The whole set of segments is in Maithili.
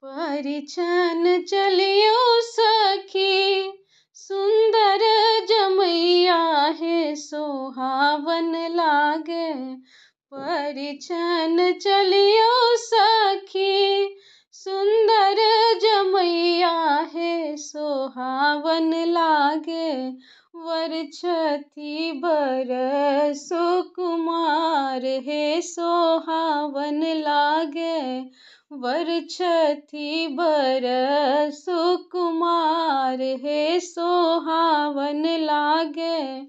परिछन चलियौ सखी सुन्दर जमैया हे सोहावन लागे। परिछन चलियौ सखी सुन्दर जमैया हे सोहावन लागे। वर छथि बर सुकुमार हे सोहावन लागे। वर छथि बर सुकुमार हे सोहावन लागे।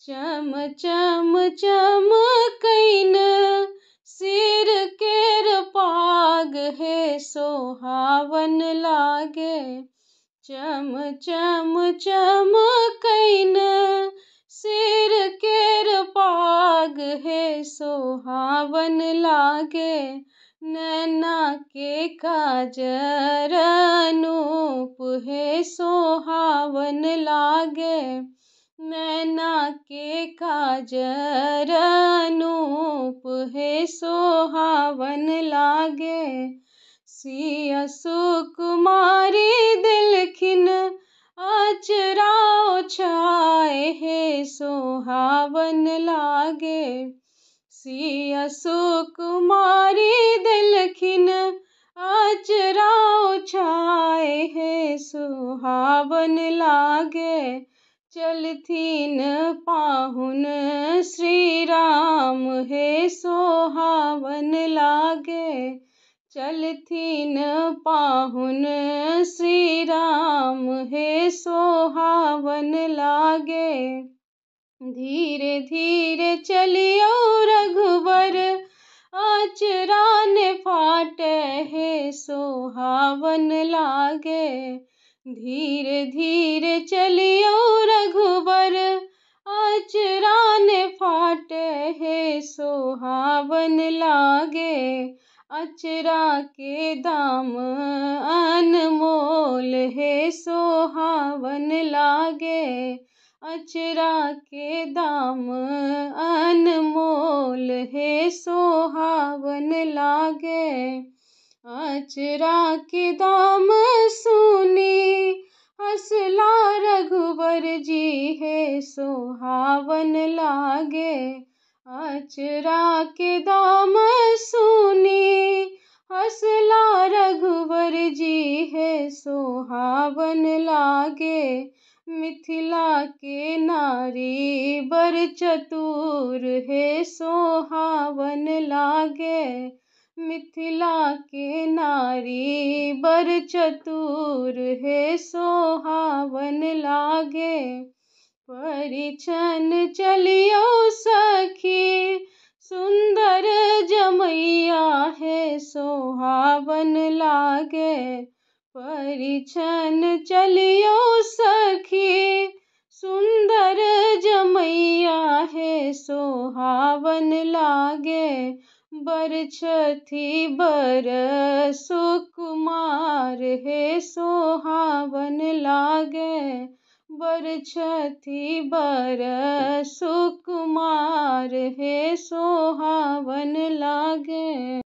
चम चम चमकैन सिर केर पाग हे सोहावन लागे। चम चम चमकैन सिर केर पाग हे सोहावन लागे। नैना के काजर अनूप हे सोहावन लागे। नैना के काजर अनूप हे सोहावन लागे। सिया सुकुमारी देलखिन अचरा ओछाए हे सोहावन लागे। सिया सुकुमारी देलखिन अचरा ओछाए हे सोहावन लागे। चलथिन पाहुन श्री राम हे सोहावन लागे। चलथिन पाहुन श्री राम हे सोहावन लागे। धीरे धीरे चलियौ रघुबर अचरा ने फाटे हे सोहावन लागे। धीरे धीरे चलियौ रघुबर अचरा ने फाटे हे सोहावन लागे। अचरा के दाम अनमोल हे सोहावन लागे। अचरा के दाम अनमोल हे सोहावन लागे। अचरा के दाम सुनी हंसला रघुबर जी हे सोहावन लागे। अचरा के दाम सुनी हंसला रघुबर जी हे सोहावन लागे। मिथिला के नारी बर चतुर हे सोहावन लागे। मिथिला के नारी बर चतुर हे सोहावन लागे। परिछन चलियौ सखी सुन्दर जमैया हे सोहावन लागे। परिछन चलियौ सखी सुन्दर जमैया हे सोहावन लागे। बर छथि बर सुकुमार हे सोहावन लागे। बर छथि बर सुकुमार हे सोहावन लागे।